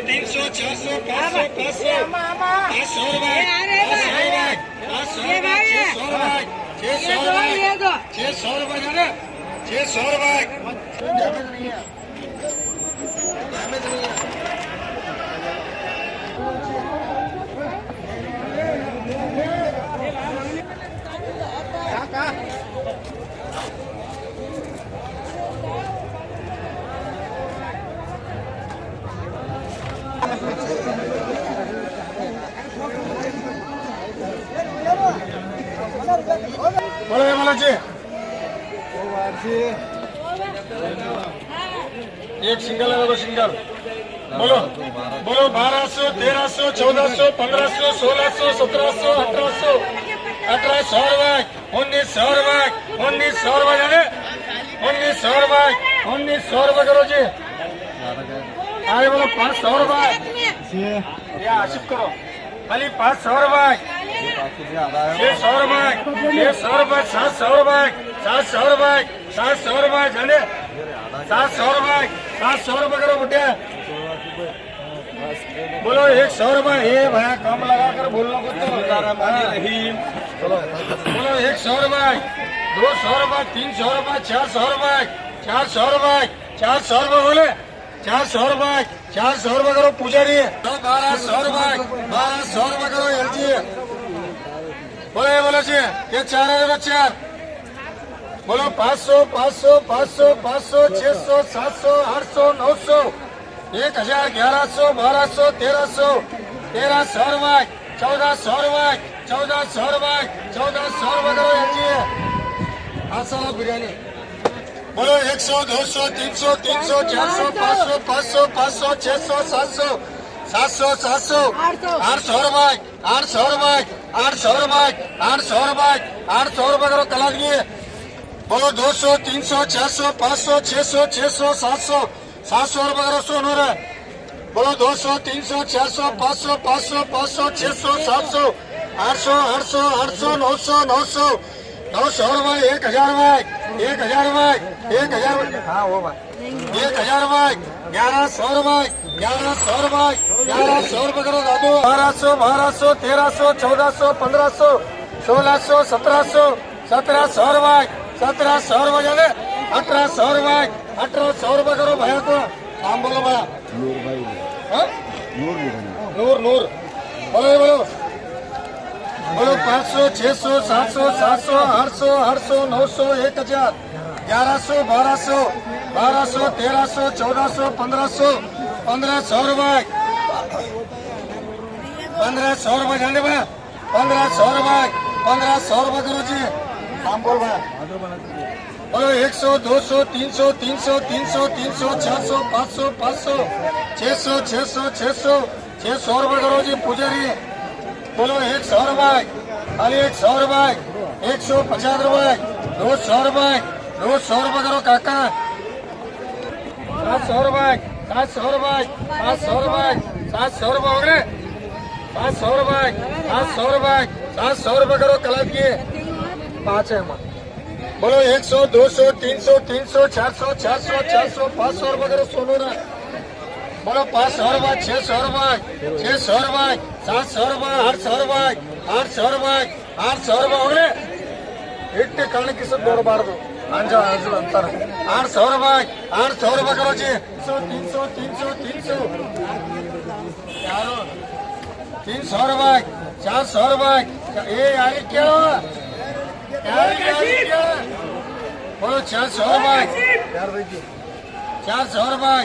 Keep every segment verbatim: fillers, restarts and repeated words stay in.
تین سو، چار سو، پانچ سو، پانچ سو، پانچ سو روپے، پانچ سو روپے، پانچ سو روپے، چھ سو روپے، چھ سو روپے، چھ سو روپے جانے، چھ سو روپے۔ بولو، بولو جی۔ ایک سنگل ہے، بولو سنگل۔ بولو، بولو، بارہ سو، تیرہ سو، چودہ سو، پندرہ سو، سولہ سو، سترہ سو، اٹھارہ سو، اٹھارہ سو روپے، انیس سو روپے، انیس سو روپے جانے، انیس سو روپے، انیس سو روپے کرو جی۔ آگے بولو، پانچ سو روپے۔ یہ آصف کرو۔ خالی پانچ سو روپے، چھ سو روپے، چھ سو روپے، سات سو روپے، سات سو روپے، سات سو روپے جانے، سات سو روپے، سات سو روپے کرو بٹیا۔ بولو ایک سو روپے۔ اے بھائی، کم لگا کر بولو کچھ تو۔ بولو ایک سو روپے، دو سو روپے، تین سو روپے، چار سو روپے، چار سو روپے، چار سو روپے بولے۔ چار سو روپے، چار سو روپے کرو پوجاری۔ بارہ سو روپے، بارہ سو روپے کرو ایل جی۔ بولو، بولو جی، یہ چار ہے، چار۔ بولو پانچ سو، پانچ سو، پانچ سو، پانچ سو، چھ سو، سات سو، آٹھ سو، نو سو، ایک ہزار، گیارہ سو، بارہ سو، تیرہ سو، تیرہ سو روپے، چودہ سو روپے، چودہ سو روپے، چودہ سو روپے کرو ایل جی۔ آسان بریانی۔ بولو ایک سو، دو سو، تین سو، تین سو، چار سو، پانچ سو، پانچ سو، پانچ سو، چھ سو، سات سو، سات سو، سات سو، آٹھ سو۔ آٹھ سو روپے، آٹھ سو روپے، آٹھ سو روپے، آٹھ سو روپے، آٹھ سو روپے کرو کلات کی۔ بولو دو سو، تین سو، چار سو، پانچ سو، چھ سو، چھ سو، سات سو، سات سو روپے کرو سو نو رے۔ بولو دو سو، تین سو، چار سو، پانچ سو، پانچ سو، پانچ سو، چھ سو، سات سو، آٹھ سو، آٹھ سو، آٹھ سو، نو سو، نو سو، نو سو روپے، ایک ہزار روپے، ایک ہزار روپے، ایک ہزار روپے، ہاں، وہ بات۔ ایک ہزار روپے، گیارہ سو روپے، گیارہ سو روپے، گیارہ سو روپے کرو دادو۔ بارہ سو، بارہ سو، تیرہ سو، چودہ سو، پندرہ سو، سولہ سو، سترہ سو، سترہ سو روپے، سترہ سو روپے جانے، اٹھارہ سو روپے، اٹھارہ سو روپے کرو بھیا کو۔ نام بولو بھیا۔ نور بھائی۔ ہاں؟ نور، نور۔ نور، نور۔ بولو، بولو۔ بولو پانچ سو، چھ سو، سات سو، سات سو، آٹھ سو، آٹھ سو، نو سو، ایک ہزار، گیارہ سو، بارہ سو، بارہ سو، تیرہ سو، چودہ سو، پندرہ سو، پندرہ سو روپے، پندرہ سو روپے جانے بھائی، پندرہ سو روپے، پندرہ سو روپے کرو جی۔ ہم بول بھائی۔ بولو ایک سو، دو سو، تین سو، تین سو، تین سو، تین سو، چار سو، پانچ سو، پانچ سو، چھ سو، چھ سو، چھ سو، چھ سو روپے کرو جی پوجاری۔ بولو ایک سو روپے، خالی ایک سو روپے، ایک سو پچاس روپے، دو سو روپے، دو سو روپے کرو کاکا۔ سات سو روپے، سات سو روپے، سات سو روپے، سات سو روپے ہو گئے۔ سات سو روپے، سات سو روپے، سات سو روپے کرو کلات کی۔ پانچ ہے ہمارے۔ بولو ایک سو، دو سو، تین سو، تین سو، چار سو، چار سو، چار سو، پانچ سو روپے کرو سونو نا۔ بولو پانچ سو روپے، چھ سو روپے، چھ سو روپے، سات سو روپے، آٹھ سو روپے، آٹھ سو روپے، آٹھ سو روپے ہو گئے۔ ایک ٹکانے کی سے دوڑ بار دو۔ آنجا آنجو انتر۔ آٹھ سو روپے، آٹھ سو روپے کرو جی۔ تین سو، تین سو، تین سو، تین سو۔ تین سو روپے، چار سو روپے۔ اے یاری کیا ہوا؟ یاری، یاری کیا؟ بولو چار سو روپے۔ چار سو روپے،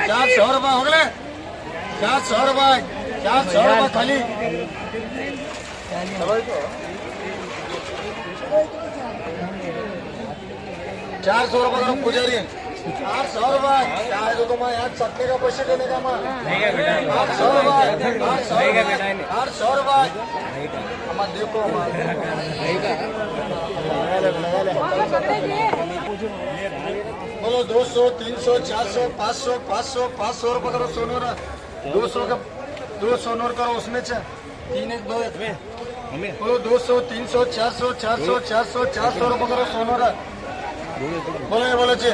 چار سو روپے ہو گئے۔ چار سو روپے، چار سو روپے خالی۔ چار سو روپے کا پوجاری۔ چار سو روپے۔ چار سو تو میں یار چکنے کا پیسے دینے کا ماں۔ آٹھ سو روپے، آٹھ سو روپے، آٹھ سو روپے۔ ہمارا دیکھو ہمارا۔ بولو دو سو، تین سو، چار سو، پانچ سو، پانچ سو، پانچ سو روپے کرو سونو نا۔ دو سو کا، دو سو نوٹ کرو اس میں سے۔ تین ایک دو ایک۔ بولو دو سو، تین سو، چار سو، چار سو، چار سو، چار سو روپے کرو سونو نا۔ بولو، بولو جی۔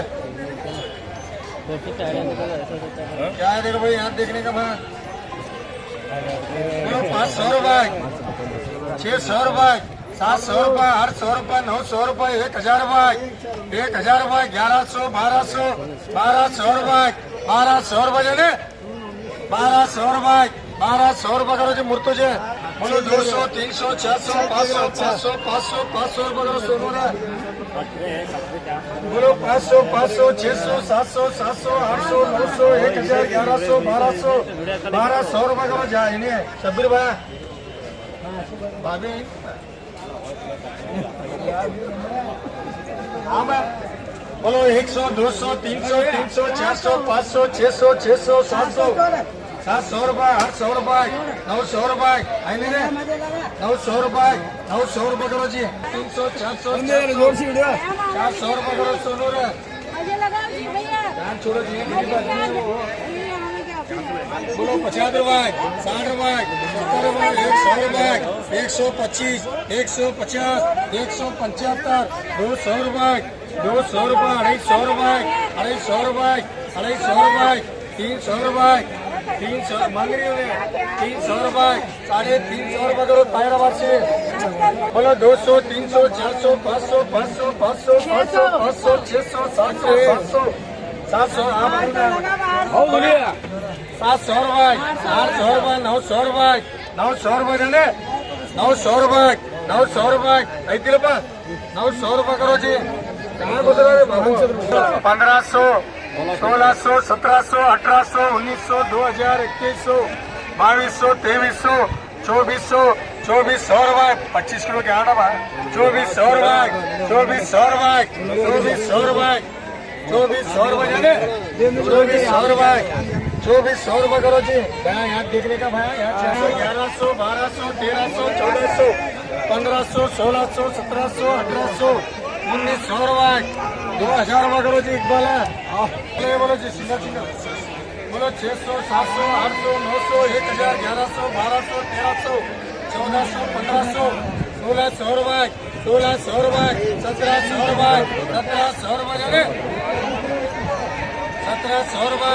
کیا ہے؟ دیکھو بھائی، یہاں دیکھنے کا بھائی۔ پانچ سو روپے، چھ سو روپے، سات سو روپے، آٹھ سو روپے، نو سو روپے، ایک ہزار روپے، ایک ہزار روپے، گیارہ سو، بارہ سو، بارہ سو روپے، بارہ سو روپے جانے، بارہ سو روپے، بارہ سو روپے کرو جی، مرتو جی۔ بولو دو سو، تین سو، چار سو، پانچ سو، پانچ سو، پانچ سو، پانچ سو روپے کرو سونو نا۔ بولو پانچ سو، پانچ سو، چھ سو، سات سو، سات سو، آٹھ سو، نو سو، ایک ہزار، گیارہ سو، بارہ سو، بارہ سو روپے کرو جا، انہیں شبیر بھائی، بھابھی۔ ہاں بھائی۔ بولو ایک سو، دو سو، تین سو، تین سو، چار سو، پانچ سو، چھ سو، چھ سو، سات سو، سات سو روپے، آٹھ سو روپے، نو سو روپے، آئے نہیں رے؟ نو سو روپے، نو سو روپے کرو جی۔ تین سو، چار سو، چار سو، چار سو روپے کرو سونو رے۔ جان چھوڑو جی، میری بات نہیں ہے وہ۔ بولو پچاس روپے، ساٹھ روپے، ستر روپے، ایک سو روپے، ایک سو پچیس، ایک سو پچاس، ایک سو پچہتر، دو سو روپے، دو سو روپے، اڑھائی سو روپے، اڑھائی سو روپے، اڑھائی سو روپے، تین سو روپے، تین سو مانگ رہی ہوں میں، تین سو روپے، ساڑھے تین سو روپے کرو، پائرا بات سے۔ بولو دو سو، تین سو، چار سو، پانچ سو، پانچ سو، پانچ سو، پانچ سو، پانچ سو، چھ سو، سات سو، سات سو، سات سو، آپ بولو نا۔ سات سو روپے، آٹھ سو روپے، نو سو روپے، نو سو روپے جانے، نو سو روپے، نو سو روپے، ایک دل پر۔ نو سو روپے کرو جی۔ کہاں گزرا رے بابو؟ پندرہ سو، سولہ سو، سترہ سو، اٹھارہ سو، انیس سو، دو ہزار، اکیس سو، بائیس سو، تیئیس سو، چوبیس سو، چوبیس سو روپے، پچیس کلو کے آٹا بھائی، چوبیس سو روپے، چوبیس سو روپے، چوبیس سو روپے، چوبیس سو روپے جانے، چوبیس سو روپے، چوبیس سو روپے کرو جی۔ یہاں، یہاں دیکھنے کا بھائی، یہاں چھ سو، گیارہ سو، بارہ سو، تیرہ سو، چودہ سو، پندرہ سو، سولہ سو، سترہ سو، اٹھارہ سو، انیس سو روپے، دو ہزار روپے کرو جی، اقبال ہے۔ ہاں، بولو جی، سنگل، سنگل۔ بولو چھ سو، سات سو، آٹھ سو، نو سو، ایک ہزار، گیارہ سو، بارہ سو، تیرہ سو، چودہ سو، پندرہ سو، سولہ سو روپے، سولہ سو روپے، سترہ سو روپے، سترہ سو روپے جانے۔ سترہ سو روپے،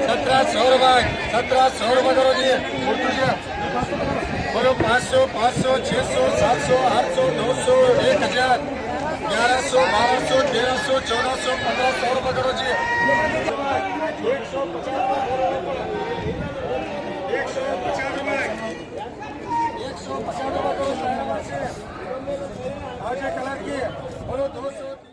سترہ سو روپے، سترہ سو روپے کرو جی، اردو جی۔ بولو پانچ سو، پانچ سو، چھ سو، سات سو، آٹھ سو، نو سو، ایک ہزار، گیارہ سو، بارہ سو، تیرہ سو، چودہ سو، پندرہ سو روپے کرو جی۔ ایک سو پچاس روپے، ایک سو پچاس روپے، ایک سو پچاس روپے کرو جی۔ آج یہ کلر کی ہے، بولو دو سو۔